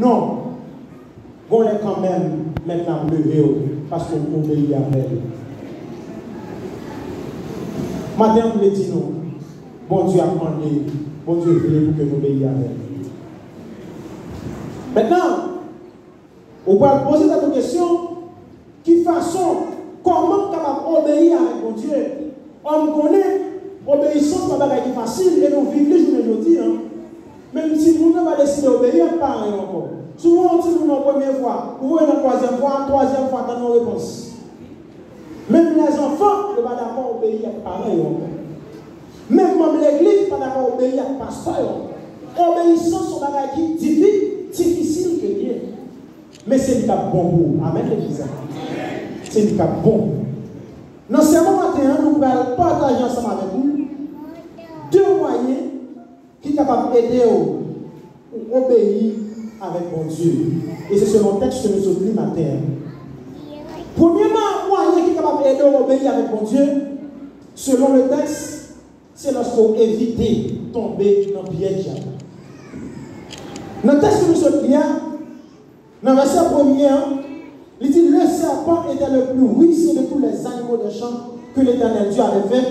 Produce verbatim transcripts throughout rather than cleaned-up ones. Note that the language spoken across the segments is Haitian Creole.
Non. Gon lè kanmenm, Mèt la ap leve w, paske w obeyi avè l. Maten an, m vle di nou, Bondye ap mande, Bondye vle pou ke nou obeyi avè l. Mentnan, ou pral poze tèt ou kesyon, ki fason, kòman m kapab obeyi avèk Bondye? Ò, m konnen obeyisans pa bagay ki fasil e nou viv li jounen jodi a. Menm timoun nan pa deside obeyi ak paran yo ankò. Souvan, yon timoun nan premye fwa, ou voye nan twazyèm fwa, twazyèm fwa, tann yon repons. Menm lèzanfan, yo pa dakò obeyi ak paran yo ankò. Menm manm legliz pa dakò obeyi ak pastè yo ankò. Obeyisans se yon bagay ki difi-, difisil ke l ye. Men se li k ap bon pou ou. Amèn, legliz la. Se li k ap bon pou ou. Nan sèmon maten an, nou pral pataje ansanm avèk nou de mwayen ki kapab ede w ou obeyi avèk Bondye. E se selon tèks ke nou sot li maten an. Premyèman, mwayen ki kapab ede w obeyi avèk Bondye, selon le tèks, se lòske w evite tonbe nan pyèj la. Nan tèks ke nou sot li a, nan vèsè premye an, li di, le serpent était le plus rusé de tous les animaux des champs que l'Éternel Dieu avait fait.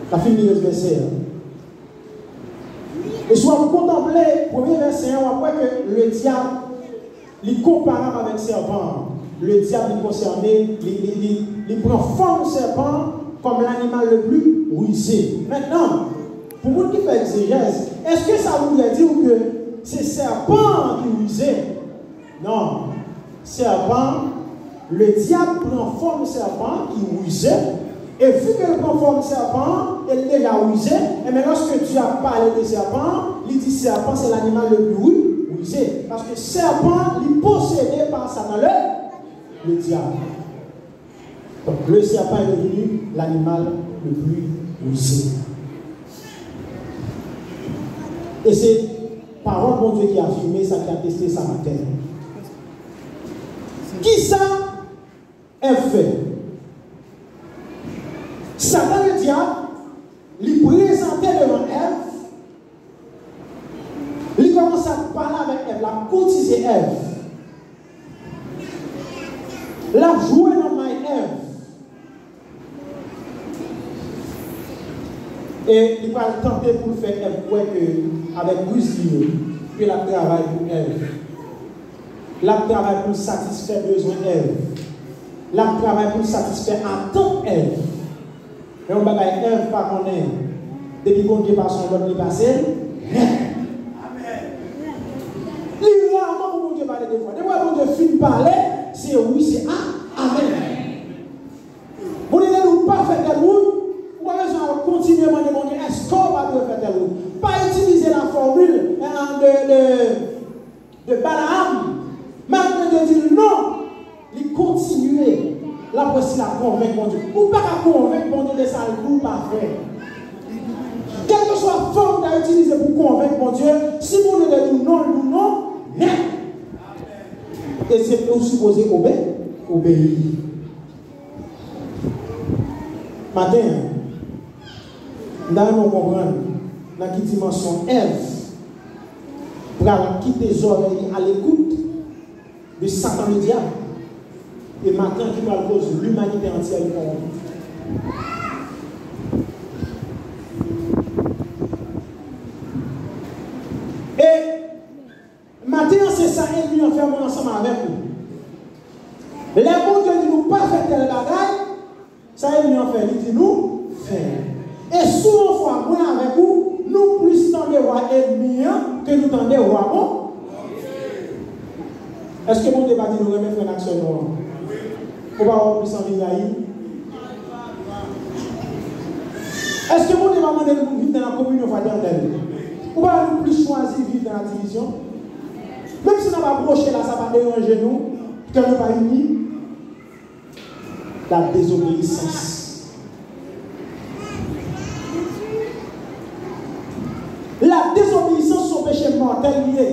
N ap fin li rès vèsè a. E si w ap kontanple premye vèsè a, w ap wè ke le dyab, li konparab avèk sèpan an. Le dyab, li konsène, li, li, li, li pran fòm sèpan an kòm l'animal le plus rusé. Mentnan, pou moun ki fè egzejèz, èske sa voudrait dire ke se sèpan an ki rize? Non. Sèpan, le dyab pran fòm sèpan ki rize, e vi ke l pran fòm sèpan, e l deja rize, enben, lòske Dye ap pale de sèpan, li di sèpan se l'animal le plus ru-, rusé. Paske sèpan, li posede pa Satan le, le dyab. Donc, le serpent est devenu l'animal le plus rusé. E se pawòl Bondye ki afime sa, ki ateste sa maten. Kisa Èv fè? Satan ledyab, li prezante devan Èv, li kòmanse ap pale avèk Èv, l ap koutize Èv. L ap jwe nan may Èv. E li pral tante pou l fè Èv kwè ke avèk riz li yo, ke l ap travay pou Èv. L ap travay pou l satisfè bezwen Èv. L ap travay pou l satisfè atant Èv. Men yon bagay Èv pa konnen, depi Bondye pase yon lòd, li pase l nèt. Li raman pou Bondye pale de fwa. Depi w wè Bondye fin pale, se wi, se a, amèn. Bondye te di w pa fè tèl wout, ou pa bezwen al kontinye mande Bondye, èske w pa dwe fè tèl wout? Pa itilize la fòmil, eh, de, de, de Balaam. Malgre Bondye di l non, li kontinye. L ap wè si l ap konvenk Bondye. Ou pa ka konvenk Bondye de sa l di w pa fè. Kèlkeswa fòm ou ta itilize pou konvenk Bondye, si Bondye te di w non, l di w non nèt. E se ou sipoze obe-, obeyi. Maten an, m ta renmen w konprann nan ki dimansyon Èv pral kite zòrèy li alekout de Satan ledyab. E maten an ki pral koz limanite antyè li kòwonpi. E Maten an, se sa ènmi an fè mwen ansanm avèk ou. Lè Bondye di nou pa fè tèl bagay, sa ènmi an fè, li di nou fè. E souvan fwa, mwen avèk ou, nou plis tande vwa ènmi an ke nou tande vwa Bon-, Èske Bondye pa di nou renmen frè n ak sè nou an? Ou pa wè w plis anvi rayi? Èske Bondye pa mande nou pou n viv nan la kominyon fratènèl? Ou pa wè nou plis chwazi viv nan la divizyon? Menm si n ap ap woche la, sa pa deranje nou, kè nou pa ini. La désobéissance. La désobéissance se yon peche mòtèl li ye.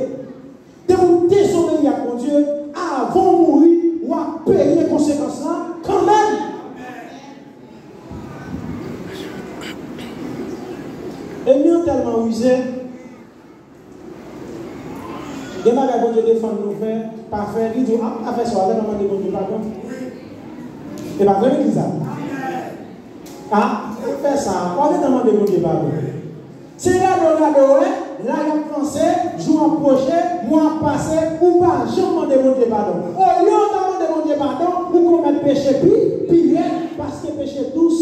Depi w dezobeyi ak Bondye, avan w mouri, w ap peye konsekans lan kanmenm. Ènmi an tèlman rize, Gen bagay Bondye defann nou fè, pa fè, li di w, "A, pa fè sa, w ap mande Bondye padon." E pa vre, legliz la? A, fè sa, w ap mande Bondye padon. Se gade w gade w, wè, lane ap vanse, jou ap pwoche, mwa ap pase, ou pa janm mande Bondye padon. Olye w ta mande Bondye padon, ou komèt peche pi, pi rèd, paske peche dous.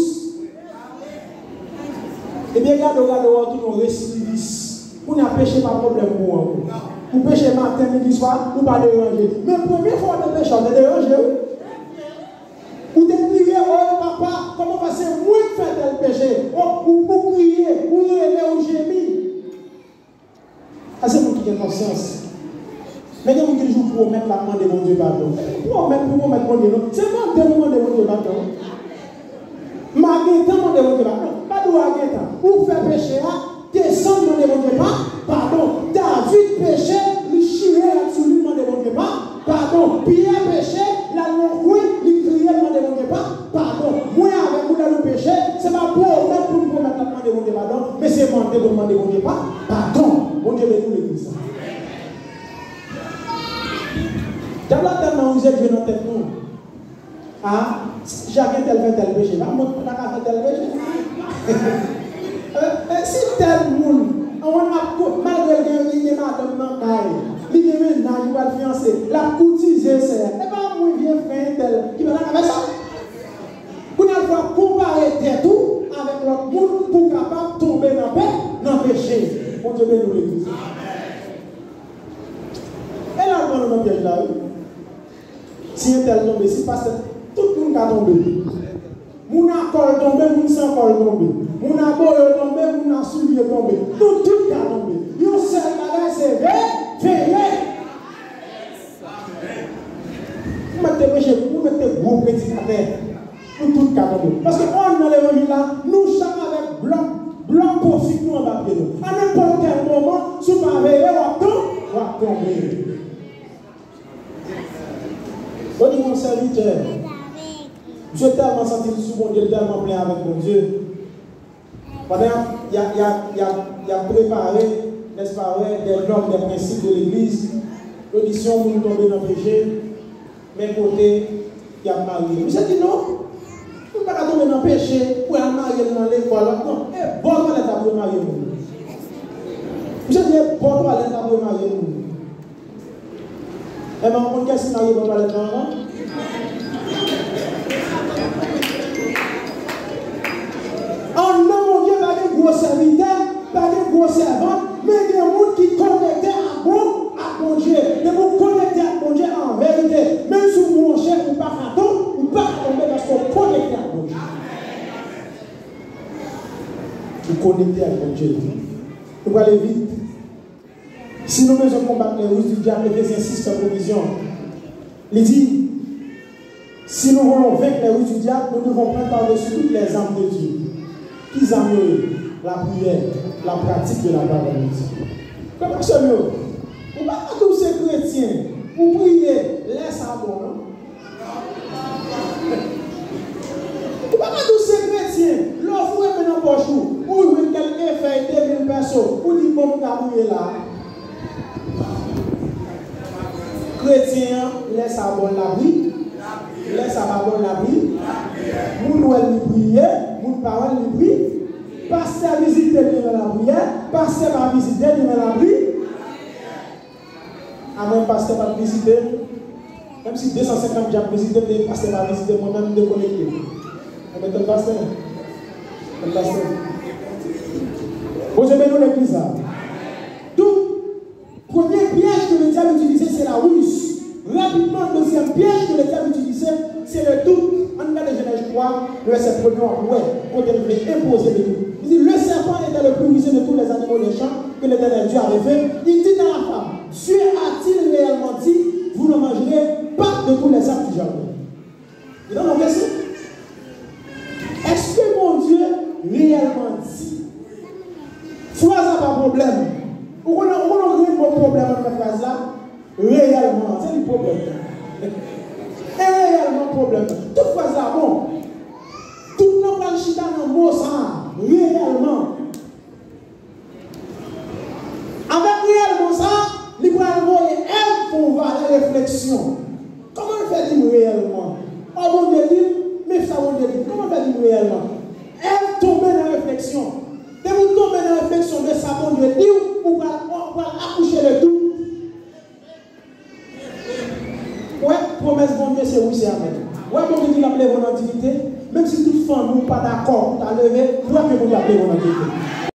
Ebyen, gade w gade w, ou tounen yon residivis. Kounye a, peche pa pwoblèm pou ou ankò. Ou peche maten, midi, swa, ou pa deranje. Men premye fwa w te peche, w te deranje, wi. Ou te kriye, "O papa, kòman fè se mwen k fè tèl peche?" O, ou, ou kriye, ou rele, ou jemi. Sa se moun ki gen konsyans. Men gen moun ki toujou pwomèt l ap mande Bondye padon. Pwomèt pou pwomèt Bondye, non. Se mande pou mande Bondye padon. M a gentan mande Bondye padon. Pa di w a gentan. Ou fè peche a, desann mande Bondye pa, padon. David peche, li chire rad sou li, li mande Bondye pa, padon. Pyè peche, l al nan kwen, li kriye, l mande Bondye pa, padon. Mwen avèk ou, lè nou peche, se pa pwomèt pou n pwomèt n ap mande Bondye padon, men se mande pou n mande Bondye pa, padon. Bondye beni w, legliz la. Dyab la tèlman rize l jwe nan tèt nou. A, si Jacques entèl fè tèl peche, pa mwen ki pa ta ka fè tèl peche. E, e, si tèl moun, an, ap ko-, malgre l gen, li gen madanm nan kay, li gen mennaj, li pral fiyanse, l ap koutize sè a. E pa mwen vye frè entèl ki pa ta ka fè sa. Kounye a, fò w ap konpare tèt ou avèk lòt moun pou w kapab tonbe nan pe-, nan peche. Bondye beni w, legliz. E la, l pran nou nan pyèj la, wi. Si entèl tonbe, si pastè, tout moun ka tonbe. Moun a kòl tonbe, moun san kòl tonbe. Moun a boyo tonbe, moun a soulye tonbe. Nou tout ka tonbe. Yon sèl bagay, se ve-, veye. Ou mèt te preche, ou mèt te gwo predikatè. Nou tout ka tonbe. Paske anndan levanjil la, nou chak avèk blòk, blòk pwofit nou anba pye nou. A nenpòt kèl moman, si w pa veye, w ap ton-, w ap tonbe. Yo di yon sèvitè, misye tèlman santi l sou Bondye, l tèlman plen avèk Bondye. Pandan y ap, y ap, y ap, y ap, y ap prepare, nèspa, wè, des normes, des principes de l'église, yo di si yon moun tonbe nan peche, men kote y ap marye l. Misye di non, moun pa ka tonbe nan peche pou y al marye l nan lekòl, non, e bò twalèt la pou yo marye moun. Misye di e bò twalèt la pou yo marye moun. Enben, ou konn kiyès ki marye bò twalèt la anvan? Anndan Bondye pa gen gwo sèvitè, pa gen gwo sèvant, men gen moun ki konekte ak Bon-, ak Bondye. Depi w konekte ak Bondye an verite, menm si w bwonche, ou pa ka ton-, ou pa ka tonbe paske w konekte ak Bondye. Ou konekte ak Bondye. Nou prale vit. Si nou bezwen konbat les ruses du diable, Efezyen sis fè pwovizyon. Li di, si nous voulons vaincre les ruses du diable, nous devons prendre par-dessus toutes les armes de Dieu. Ki zam yo ye? Lapriyè, la pratique de la parole de Dieu. Frè m ak sè m yo, ou pa ka di w se kretyen, ou priye, lè sa bon, non? Ou pa ka di w se kretyen, lè w foure men nan pòch ou, ou jwenn kèk fèy de mil pèso, ou di, "Bon, m ka priye la." Kretyen an, lè sa bon l ap pri, lè sa pa bon l ap pri. Moun wè l, li priye, moun pa wè l, li pri. Pastè vizite l, li nan lapriyè, pastè pa vizite l, li nan lapri. Amwens pastè pa t vizite m. Menm si de san senkant djab vizite m, men pastè pa vizite m, mwen menm m dekonekte. Mwen tann pastè. Tann pastè. Bondye beni w legliz la. Donk, premye pyèj ke le diable itilize, se la ruse. Rapidman, dezyèm pyèj ke le diable itilize, se le dout. Ann gade Jenèz twa, le vèsè premye, w ap wè kote l vle enpoze le dout. Li di, le serpent était le plus rusé de tous les animaux des champs que l'Éternel Dieu avait fait. Il dit à la femme, Dieu a-t-il réellement dit, vous ne mangerez pas de tous les arbres du jardin? Li nan kesyon. Èske Bondye reyèlman di? Fraz la pa pwoblèm. Ou konnen, ou konnen grenn mo pwoblèm anndan fraz la? Reyèlman, se li pwoblèm nan. E reyèlman pwoblèm nan. Tout fraz la bon. Tout nan pral chita nan mo sa a, reyèlman. Avèk reyèlman sa a, li pral voye Refleksyon. Kòman l fè di m reyèlman? Ò, Bondye di m, men sa Bondye di m. Kòman l fè di m reyèlman? Èv tonbe nan refleksyon. Depi w tonbe nan refleksyon de sa Bondye di w, ou pral, ou pral akouche de dout. Wè, pwomès Bondye se wi, se amèn. Wè, Bondye di l ap leve w nan diyite, menm si tout fanmi w pa dakò pou ta leve, wè ke Bondye ap leve w nan diyite.